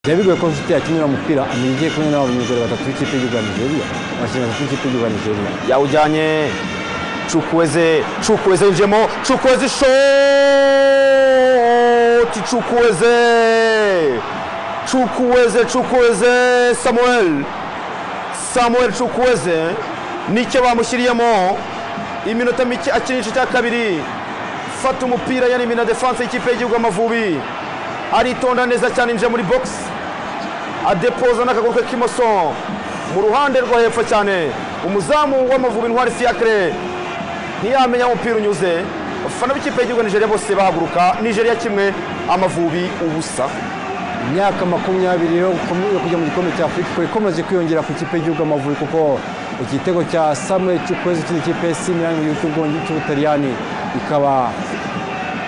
Byari bigoye ko Nshuti yakinira umupira amenya igiye kumwe n'abanyarwanda batatu b'ikipe y'igihugu ya Nigeria, abakinnyi batatu b'ikipe y'igihugu ya Nigeria. Yawujyanye Chukwueze, Chukwueze yinjiyemo, Chukwueze ishoti, Chukwueze, Chukwueze, Chukwueze Samuel, Samuel Chukwueze nicyo bamushyiriyemo. Iminota mike akina igice cya kabiri, fata umupira yarimina defense y'ikipe y'igihugu Amavubi, aritonda neza cyane, injira muri box, adepoza n'akaguru ke k'imoso mu ruhande rwo hepfo cyane. Umuzamu w'Amavubi Ntwari Fiacre ntiyamenya umupira unyuze. Abafana b'ikipe y'igihugu Nigeria bose bahaguruka. Nigeria kimwe, Amavubi ubusa. Imyaka 20 yo kujya mu gikombe cya Afurika ikomeje kwiyongera ku ikipe y'igihugu Amavubi, kuko igitego cya Samuel Chukwueze cy'ikipe AC Milan mu gihugu cy'Ubutaliyani bikaba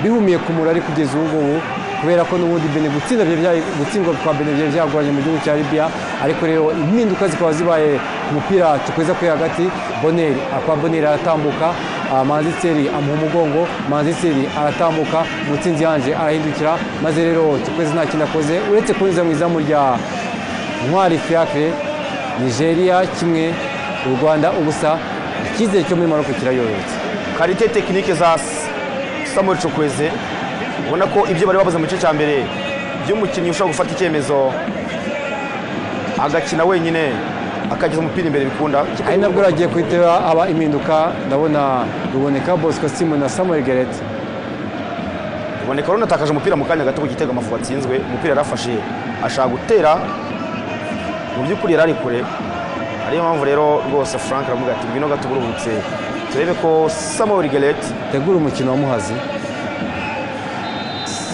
bihumiye ku murari kugeza ubu ngubu, kubera ko n'ubundi Benin gutsinda gutsindwa kwa Benin byari byagoranye mu gihugu cya Libya. Ariko rero impinduka zikaba zibaye ku mupira Chukwueze kuri hagati, Bonner akwa Bonner aratambuka, Manzi Thierry amuha umugongo, Manzi Thierry aratambuka, Mutsinzi Ange arahindukira, maze rero Chukwueze nta kintu akoze uretse kunyuza mu izamu rya Ntwari Fiacre. Nigeria kimwe, u Rwanda ubusa. Icyizere cyo muri Maroc kirayorotse. Qualité technique za Samuel Chukwueze, ubona ko ibyo bari babuze mu gice cya mbere by'umukinnyi ushobora gufata icyemezo agakina wenyine akageza umupira imbere bikunda. Ari nabwo ragiye kwitera aba impinduka, ndabona Ruboneka Bosco Simon na Samuel Gueulette. Ruboneka runatakaje umupira mu kanya gato ku gitego Amavubi atsinzwe, umupira yarafashe ashaka gutera, mu by'ukuri yari kure. Ariyo mpamvu rero rwose Frank aravuga ati ngwino gato uruhutse turebe ko Samuel Gueulette tegura umukino wa Muhazi.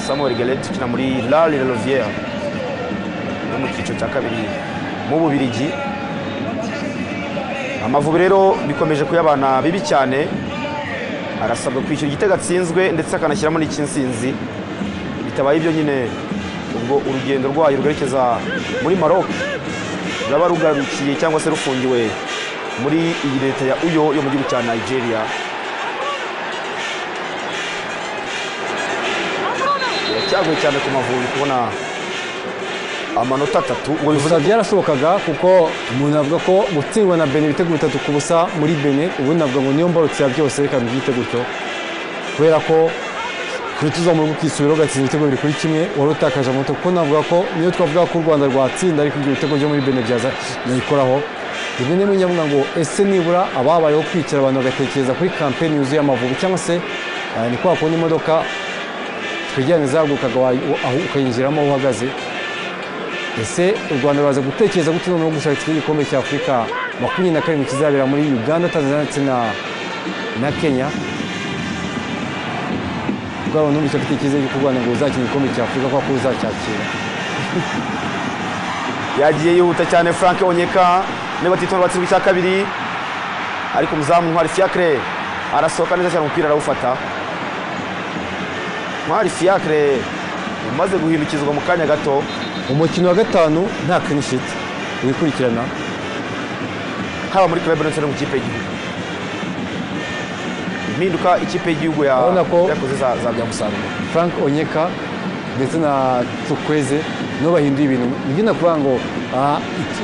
Samuel Gueulette ukina muri La Louvière yo mu cyiciro cya kabiri mu Bubiligi. Amavubi rero bikomeje kuyabana bibi cyane, arasabwa kwishyura igitego atsinzwe ndetse akanashyiramo n'icy'insinzi. Bitabaye ibyo nyine ubwo urugendo rwayo rwerekeza muri Maroc ruraba rugarukiye cyangwa se rufungiwe muri iyi leta ya Uyo yo mu gihugu cya Nigeria. Biracyagoye cyane ku Mavubi kubona amanota atatu. Ngo bivuze byarashobokaga, kuko umuntu avuga ko gutsindwa na Benin ibitego 3-0 muri Benin, ubundi navuga ngo niyo mbarutso ya byose, reka mbyite gutyo, kubera ko tuza mu rugo ukisubira ugatsinda ibitego 2-1 wari utakaje amanota. Kuko navuga ko niyo twavuga ko u Rwanda rwatsinda, ariko ibyo bitego byo muri Benin byaza nayikoraho. Rimwe na rimwe nyavuga ngo ese nibura ababayeho kwicara abantu bagatekereza kuri kampeni yuzuye Amavubi, cyangwa se ni kwa kundi imodoka twegerane zahagurukaga aho ukayinjiramo aho uhagaze. Ese u Rwanda ruraza gutekereza gute noneho gushaka igikombe cya Afurika 27 kizabera muri Uganda, Tanzania ndetse na Kenya? Ubwo numvise afite icyizere cy'uko u Rwanda ngo ruzakina igikombe cya Afurika kuko ruzacyakira. Yagiye yihuta cyane Frank Onyeka, niba batitonda batsindwa icya kabiri, ariko umuzamu Ntwari Fiacre arasohoka neza cyane, umupira arawufata. Ntwari Fiacre umaze guhindukizwa mu kanya gato. Umukino wa gatanu nta clean sheet wikurikirana haba muri club ndetse no mu kipe y'igihugu. Impinduka ikipe y'igihugu yakoze za byamusaruro. Frank Onyeka ndetse na Chukwueze nibo bahinduye ibintu. Nibyo nakuvuga ngo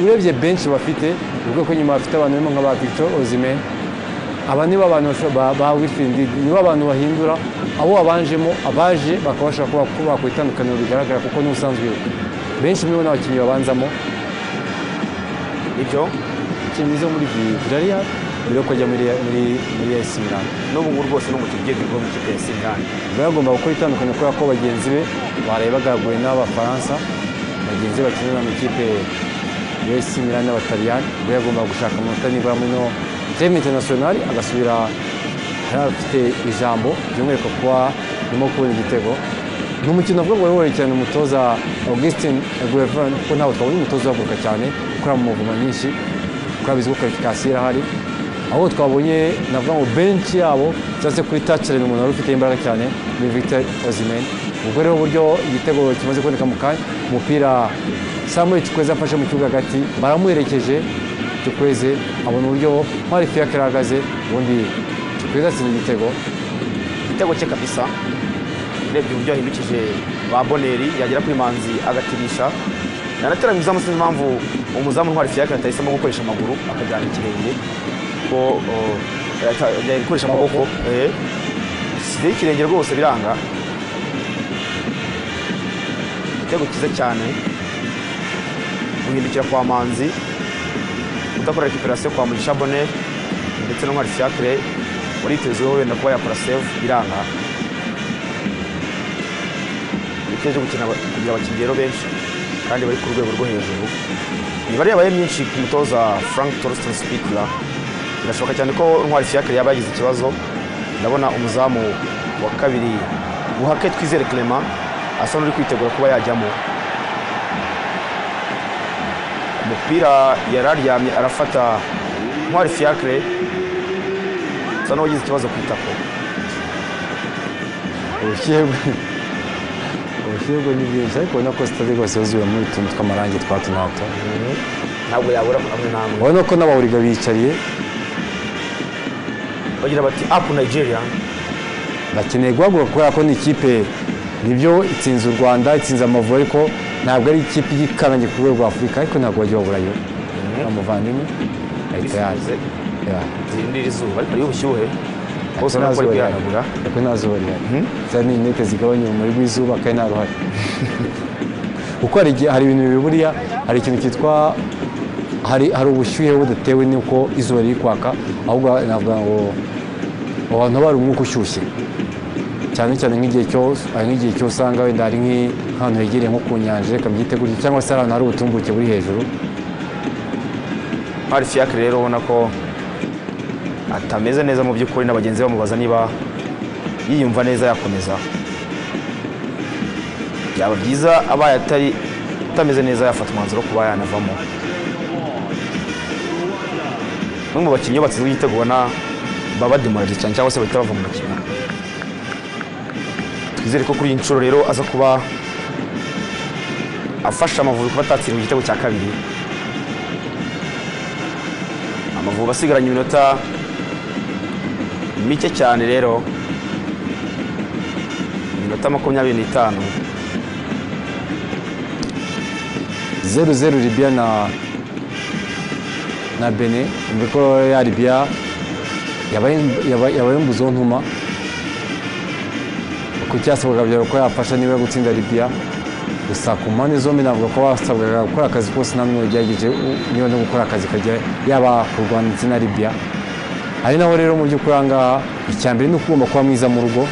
urebye bench bafite, ubwo ko nyuma bafite abantu barimo nka ba Victor Osimhen, aba nibo abantu ba Wilfried, nibo abantu bahindura abo babanjemo, abaje bakabasha kuba bakora itandukaniro bigaragara, kuko n'ubusanzwe benshi muri bo n'abakinnyi babanzamo. Ibyo mwiza muri Villarreal mbere yo kujya muri AC Milan. N'ubu ngubu rwose n'umukinnyi ugiye mu ikipe ya AC Milan. Bagomba gukora itandukaniro kubera ko bagenzi be baraye bagaguye n'Abafaransa, bagenzi be bakinira mu ikipe ya AC Milan n'Abataliyani. Ubwo yagomba gushaka amanota nibura muri no trêve international agasubira afite ijambo by'umwihariko kuba arimo kubona igitego. Ni umukino avuga ngo woroshye cyane umutoza Augustin Guevara, kuko ntabwo twabonye umutoza uhaguruka cyane ukora mu muvuma nyinshi, kuko abizi ko qualification irahari. Aho twabonye navuga ngo bench yabo cyangwa se kuri touchline umuntu wari ufite imbaraga cyane ni Victor Osimhen. Ubwo rero uburyo igitego kimaze kuboneka mu kanya, umupira Samuel Chukwueze afashe mu kibuga hagati, baramuherekeje Chukwueze abona uburyo Ntwari Fiacre ahagaze, ubundi Chukwueze atsinda igitego. Igitego cye kabisa. Urebye uburyo yahindukije ba Boneri, yagera kuri Manzi agatirisha. Yanateranye izamu, sinzi impamvu umuzamu Ntwari Fiacre atahisemo gukoresha amaguru akajyana ikirenge, ko gukoresha amaboko size ikirenge rwose biranga. Igitego cyiza cyane, guhindukira kwa Manzi, kudakora récupération kwa Mugisha Bonheur ndetse na Ntwari Fiacre waritezweho wenda kuba yakora save, biranga. Icyo gukina kugira abakinnyi rero benshi kandi bari ku rwego rwo hejuru, imibare yabaye myinshi ku mutoza Frank Torsten Spittler. Birashoboka cyane ko Ntwari Fiacre yaba yagize ikibazo. Ndabona umuzamu wa kabiri Buhake Twizere Clement asa n'uri kwitegura kuba yajyamo. Umupira yararyamye arafata Ntwari Fiacre, asa n'uwagize ikibazo ku itako. Ubushyuhe ni bwinshi, ariko ubona ko sitade rwose yuzuye muri utuntu tw'amarangi twa hato na hato. Ntabwo yabura amwe n'amwe. Ubona ko n'abawuriga biyicariye bagira bati up Nigeria. Bakeneye guhaguruka kubera ko ni ikipe, nibyo itsinze u Rwanda, itsinze Amavubi, ariko ntabwo ari ikipe y'ikananye ku rwego rwa Afurika, ariko ntabwo bajya baburayo. Umuvandimwe ahita yaza zirindira izuba, ariko hariho ubushyuhe bose urabona ko bari kwihanagura. Ariko nta zuba rihari, za ni intete zigabanya urumuri rw'izuba kandi nta ruhare. Kuko hari ibintu bibiri buriya, hari ikintu cyitwa hari ubushyuhe budatewe n'uko izuba riri kwaka, ahubwo navuga ngo abantu bari umwuka ushyushye cyane cyane nk'igihe cyo usanga wenda hari nk'ahantu hegereye nko ku nyanja, reka mbyite gutyo, cyangwa se ahantu hari ubutumbuke buri hejuru. Ntwari Fiacre rero ubona ko atameze neza mu by'ukuri, na bagenzi bamubaza niba yiyumva neza yakomeza. Byaba byiza abaye atameze neza yafata umwanzuro kuba yanavamo. Bamwe mu bakinnyi batsinzwe igitego ubona baba demoralize cyane cyangwa se bahita bava mu mukino. Twizere ko kuri iyi nshuro rero aza kuba afasha Amavubi kuba atatsindwa igitego cya kabiri. Amavubi asigaranye iminota mike cyane rero, iminota 25. 0-0 Libya na Benin. Umva ya Libya yabaye imbuzo ntuma ku cyasabwaga byari ko yafasha niba gutsinda Libya. Gusa ku mpande zombi navuga ko basabwaga gukora akazi kose, namwe ugerageje niba no gukora akazi kajya yaba ku Rwanda ndetse na Libya. Ari naho rero mu by'ukuri aha ngaha icya mbere ni ukugomba kuba mwiza mu rugo.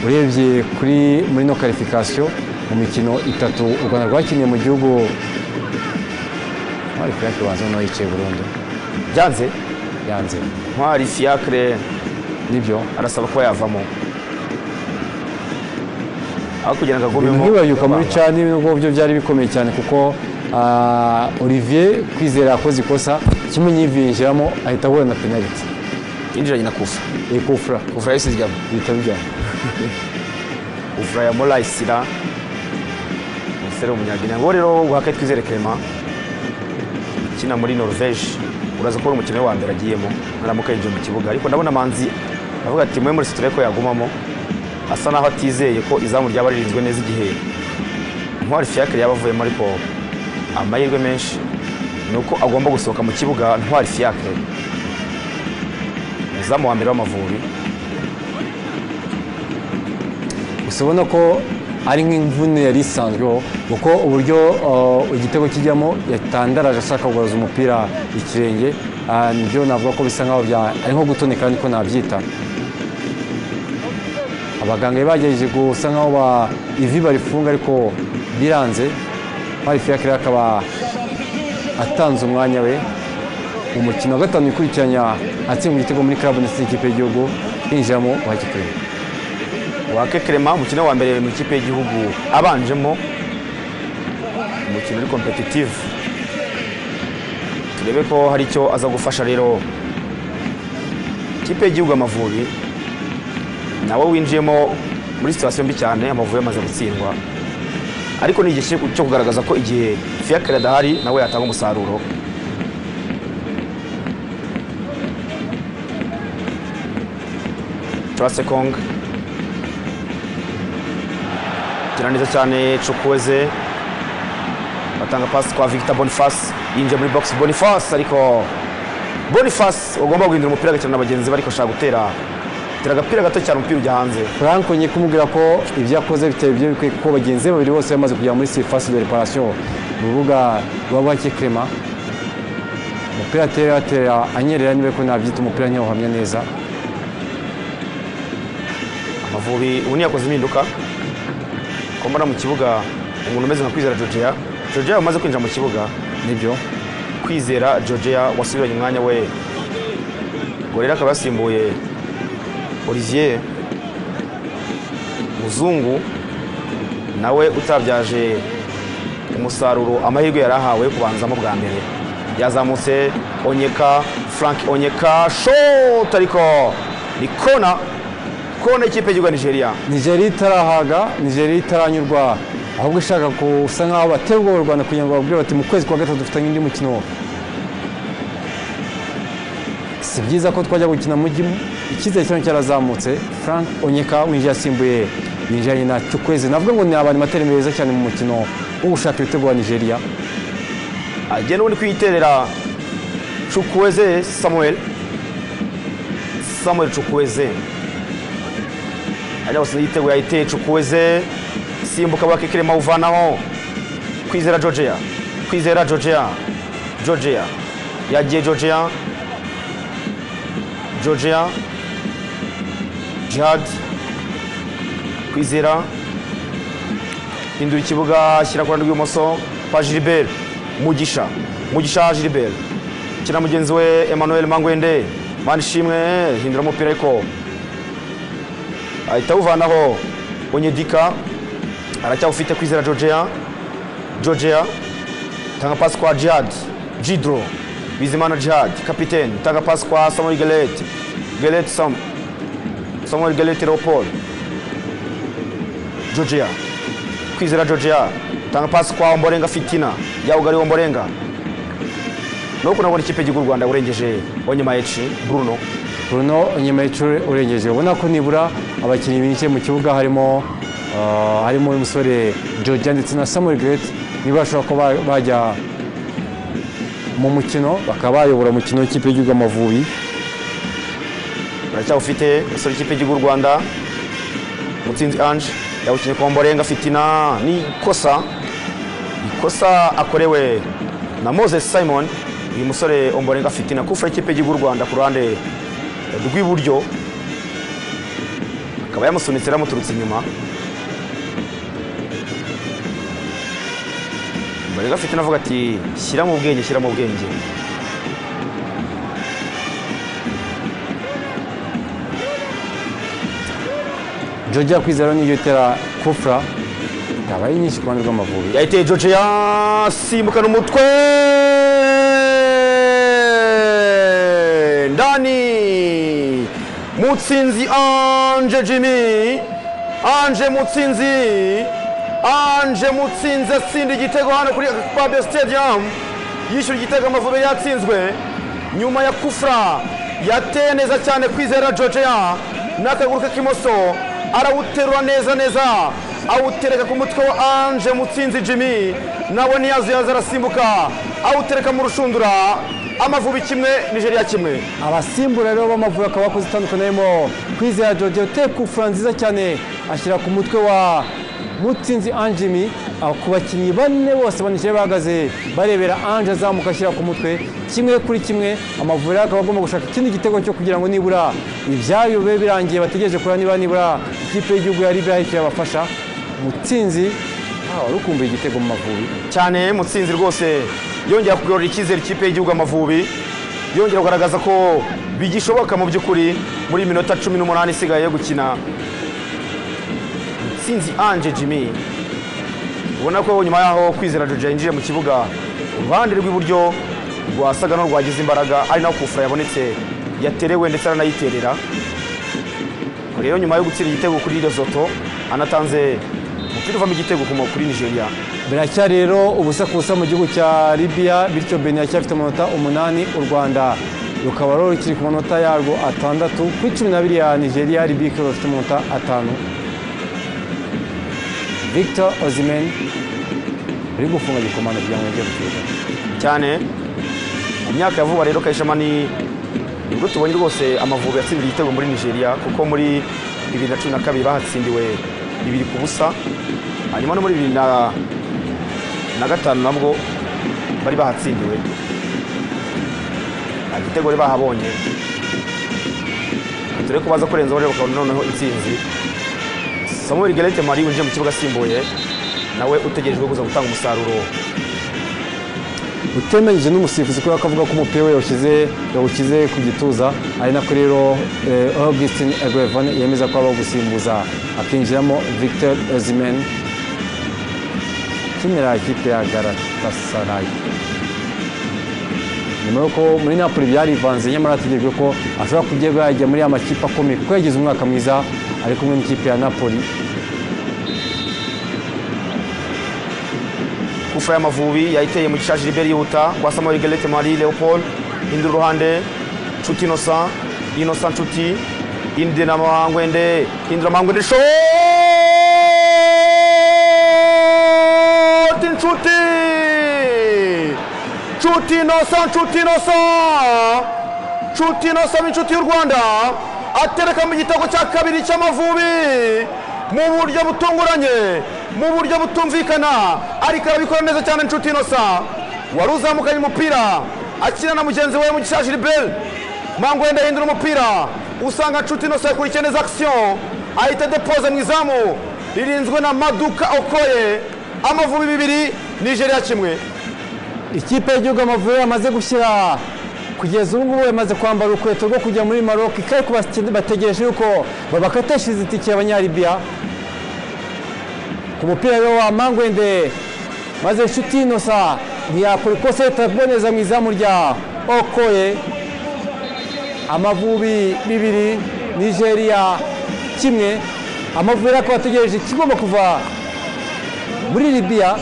Urebye kuri muri no qualification mu mikino itatu u Rwanda rwakiniye mu gihugu, Ntwari Fiacre banza noneho yicaye burundu. Byanze. Ntwari Fiacre nibyo arasaba ko yavamo aho kugira ngo agumemo. Ntibayuka muri cani nubwo byo byari bikomeye cyane, kuko Olivier Kwizera yakoze ikosa kimwe yivinjiramo ahita ahura na penalty. Yinjiranye na Kufra. Kufra. Kufra yahise ijyamo. Bihita bijyamo. Kufra ya Moulay Sira, umusore w'Umunyaguinea. Ngo rero Buhake Twizere Clement ukina muri Norvège, uraza kubona umukino wa mbere agiyemo naramuka yinjiye mu kibuga, ariko ndabona Manzi avuga ati mwe muri siture ko yagumamo, asa naho atizeye ko izamu ryaba ririnzwe neza igihe Ntwari Fiacre yaba avuyemo, ariko amahirwe menshi ni uko agomba gusohoka mu kibuga. Ntwari Fiacre umuzamu wa mbere w'Amavubi. Gusa ubona ko ari nk'imvune yari isanzweho, kuko uburyo igitego kijyamo yatandaraje ashaka kugaruza umupira ikirenge, nibyo navuga ko bisa nkaho ari nko gutoneka, niko nabyita. Abaganga bagerageje gusa nkaho ivi barifunga ariko biranze. Ntwari Fiacre akaba atanze umwanya we mu mukino wa gatanu ikurikiranya atsinda igitego muri club ndetse n'ikipe y'igihugu, yinjiramo Buhake Clement. Buhake Clement umukino wa mbere mu ikipe y'igihugu abanjemo, umukino uri competitive, turebe ko hari icyo aza gufasha rero ikipe y'igihugu Amavubi. Nawe winjiyemo muri situation mbi cyane, Amavubi yamaze gutsindwa, ariko ni igihe cyo kugaragaza ko igihe Fiacre adahari nawe yatanga umusaruro. Trace Kong kira neza cyane, Chukwueze Atanga pass kwa Victor Boniface, yinjiye muri box Boniface, ariko Boniface ugomba guhindura umupira agakina na bagenzi be, ariko ashaka gutera agapira gato cyane, umupira ujya hanze. Frank ngiye kumubwira ko ibyo akoze biteye ibyo bikwiye, kuko bagenzi be babiri bose bamaze kujya muri surface de réparation mu rubuga rwa Bake Clement. Umupira atera anyerera, niba ko nabyita umupira ntiyawuhamya neza. Amavubi ubu ntiyakoze impinduka, ko mbona mu kibuga umuntu umeze nka Kwizera Georgia. Georgia umaze kwinjira mu kibuga, nibyo Kwizera Georgia wasubiranye umwanya we, ngo rero akaba yasimbuye Olivier Muzungu nawe utabyaje umusaruro amahirwe yari ahawe yo kubanzamo bwa mbere. Yazamutse Onyeka, Frank Onyeka shot, ariko ni kona ikipe y'igihugu Nigeria. Nigeria itarahaga, Nigeria itaranyurwa, ahubwo ishaka gusa nkaho batera ubwoba u Rwanda kugira ngo babwire bati mu kwezi kwa gatatu dufitanye undi mukino. Si byiza ko twajya gukina mu gimu, icyizere cyo cyarazamutse. Frank Onyeka winjiye asimbuye yinjiranye na Chukwueze, navuga ngo ni abantu materi meza cyane mu mukino wo gushaka ibitego wa Nigeria. Agiye n'ubundi kwiterera Chukwueze Samuel Chukwueze ajya gusinya igitego, yayiteye Chukwueze, simbuka bakikirema uvanaho Kwizera Georgia, Kwizera Georgia yagiye Georgia Jihad Kwizera hindura ikibuga, ashyira ku ruhande rw'ibumoso kwa Gilbert Mugisha Gilbert kina mugenzi we Emmanuel Mangwende, Manishimwe hindura umupira ariko ahita awuvanaho Onyedika, aracyawufite Kwizera Georgia tanga pass kwa Jihad Jidro Bizimana Jihad kapiteni, tanga pass kwa Samuel Gelet Samuel Gelet Leopold Georgia Kwizera Georgia tanga pass kwa Omborenga Fitina yawugari Omborenga. Nuko nabona ikipe y'igihugu Rwanda urengeje Onyemaechi Bruno Onyemaechi urengeje, ubona ko nibura abakinnyi binjiye mu kibuga harimo umusore Georgia ndetse na Samuel Great, niba bashobora ko bajya mu mukino bakaba bayobora umukino w'ikipe y'igihugu Amavubi. Baracyawufite umusore w'ikipe y'igihugu Rwanda Mutsinzi Ange yawukinye kwa Omborenga Fitina, ni ikosa akorewe na Moses Simon. Uyu musore Omborenga Fitina kufra ikipe y'igihugu Rwanda ku ruhande rw'iburyo, akaba yamusunitse yamuturutse inyuma. Omborenga Fitina avuga ati shyira mu bwenge. Georgia Kwizera niyo itera kufra yabaye nyinshi ku ruhande rw'Amavubi. Yahiteye Georgia simbukana umutwe ndani, Mutsinzi Ange Jimmy, Ange Mutsinzi atsinda igitego hano kuri Fabio Stadium, yishyura igitego Amavubi yatsinzwe nyuma ya kufra yateye neza cyane Kwizera Georgia n'akaguru ke k'imoso arawuterura neza awutereka ku mutwe wa Ange Mutsinzi Jimmy, nawe ntiyazuyaza arasimbuka awutereka mu rushundura. Amavubi 1 Nigeria 1. Abasimbura rero b'Amavubi akaba bakoze itandukanye harimo Kwizera Georgia uteye kufra nziza cyane ashyira ku mutwe wa Mutsinzi Ange Jimmy. Ku bakinnyi bane bose ba Nigeria bahagaze barebera Ange azamuka ashyira ku mutwe 1-1. Amavubi akaba agomba gushaka ikindi gitego cyo kugira ngo nibura ibyayo bibe birangiye, bategereje kureba niba nibura ikipe y'igihugu ya Libya yabafasha. Mutsinzi wari ukumbuye igitego mu Mavubi cyane. Mutsinzi rwose yongera kugarura icyizere ikipe y'igihugu Amavubi, yongera kugaragaza ko bigishoboka mu by'ukuri muri minota 18 isigaye yo gukina. Mutsinzi Ange Jimmy ubona ko nyuma yaho Kwizera Georgia yinjiye mu kibuga, uruhande rw'iburyo rwasaga n'urwagize imbaraga, ari naho kufra yabonetse yaterewe ndetse aranayiterera. Rero nyuma yo gutsinda igitego kuri Lesotho anatanze umupira uvamo igitego kuri Nigeria. Biracyari rero ubusa ku busa mu gihugu cya Libya, bityo Benin yacyafite amanota 8, u Rwanda rukaba rukiri ku manota yarwo 6 kuri 12 ya Nigeria. Libya ikaba ifite amanota 5. Victor Osimhen uri gufunga gikomanda kugira ngo yongere mu kibuga. Cyane mu myaka ya vuba rero Kayishema ni nibwo tubonye rwose Amavubi yatsindiye igitego muri Nigeria, kuko muri 2012 bahatsindiwe 2-0, hanyuma no muri 2005 nabwo bari bahatsindiwe nta gitego bari bahabonye. Turebe ko baza kurenzaho rero bakabona noneho intsinzi. Samuel Gelete Marie winjiye mu kibuga asimbuye nawe utegerejwe kuza gutanga umusaruro. Utemeranyije n'umusifuzi kubera ko avuga ko umupira we yawushyize ku gituza, ari nako rero Augustin Eguavoen yemeza ko habaho gusimbuza akinjiramo Victor Osimhen ukinira ikipe ya Galatasaray. Nyuma y'uko muri Napoli byarivanze, nyamara hategerejwe ko ashobora kujya yajya muri ya makipe akomeye kuko yagize umwaka mwiza ari kumwe n'ikipe ya Napoli. Kufa y'Amavubi yayiteye Mugisha Gilbert yihuta kwa Samuel Gelete Marie Leopold, hindura uruhande Nshuti Innocent, Innocent Nshuti, inde na Mangwende, hindura Mangwende, shot Nshuti, Nshuti Innocent, Nshuti Innocent, Nshuti Innocent, inshuti y'u Rwanda atereka mu gitego cya kabiri cy'Amavubi mu buryo butunguranye, mu buryo butumvikana, ariko arabikora neza cyane. Nshuti Innocent wari uzamukanye umupira akina na mugenzi we Mugisha Gilbert, Mangwende ahindura umupira usanga Nshuti Innocent yakurikiye neza action, ahita depoze mu izamu ririnzwe na Maduka Okoye. Amavubi 2 Nigeria 1. Ikipe y'igihugu Amavubi yamaze gushyira kugeza ubu ngubu yamaze kwambara urukweto rwo kujya muri Maroc, ariko bategereje yuko babakateshereza itike y'Abanyalibiya. Ku mupira rero wa Mangwende, maze Nshuti Innocent ntiyakora ikosa ritaboneza mu izamu rya Okoye. Amavubi 2 Nigeria 1. Amavubi ariko bategereje ikigomba kuva muri Libya,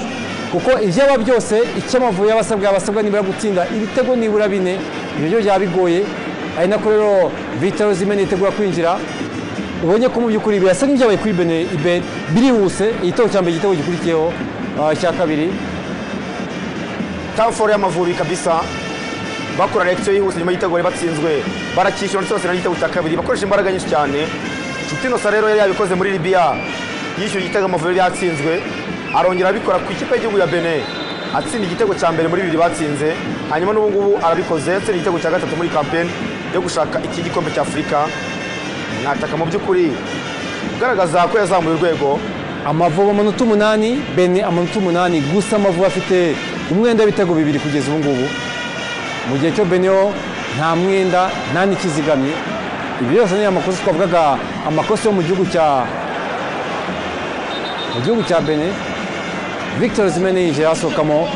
kuko ibyaba byose icyo Amavubi yabasabwa nibura gutsinda ibitego nibura 4, ibyo byaba bigoye. Ari nako rero Victor Osimhen yitegura kwinjira. Ubonye ko mu by'ukuri birasa nk'ibyabaye kuri Benin birihuse, igitego cya mbere, igitego gikurikiyeho cya kabiri. Tamforo y'Amavubi kabisa bakora reaction yihuse nyuma y'igitego bari batsinzwe, barakishyura ndetse batsinda igitego cya kabiri bakoresha imbaraga nyinshi cyane. Nshuti Innocent rero yari yabikoze muri Libya, yishyura igitego Amavubi yatsinzwe, arongera abikora ku ikipe y'igihugu ya Benin atsinda igitego cya mbere muri 2 batsinze, hanyuma n'ubu ngubu arabikoze atsinda igitego cya gatatu muri campaign yo gushaka iki gikombe cya Afurika. Mwataka mu by'ukuri ugaragaza ko yazamuye urwego. Amavubi amanota 8, Benin amanota 8, gusa Amavubi afite umwenda w'ibitego 2 kugeza ubu ngubu, mu gihe cyo Benin nta mwenda nta n'ikizigamye. Ibi byose ni amakosa twavugaga, amakosa yo mu gihugu cya Benin. Victor Osimhen yinjiye asohokamo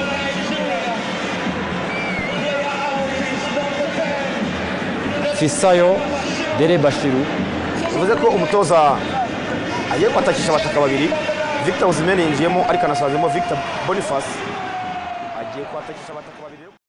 Fisayo Dere Bashiru. Bivuze ko umutoza agiye kwatakisha abataka babiri. Victor Osimhen yinjiyemo ariko anasazemo Victor Boniface, agiye kwatakisha abataka babiri.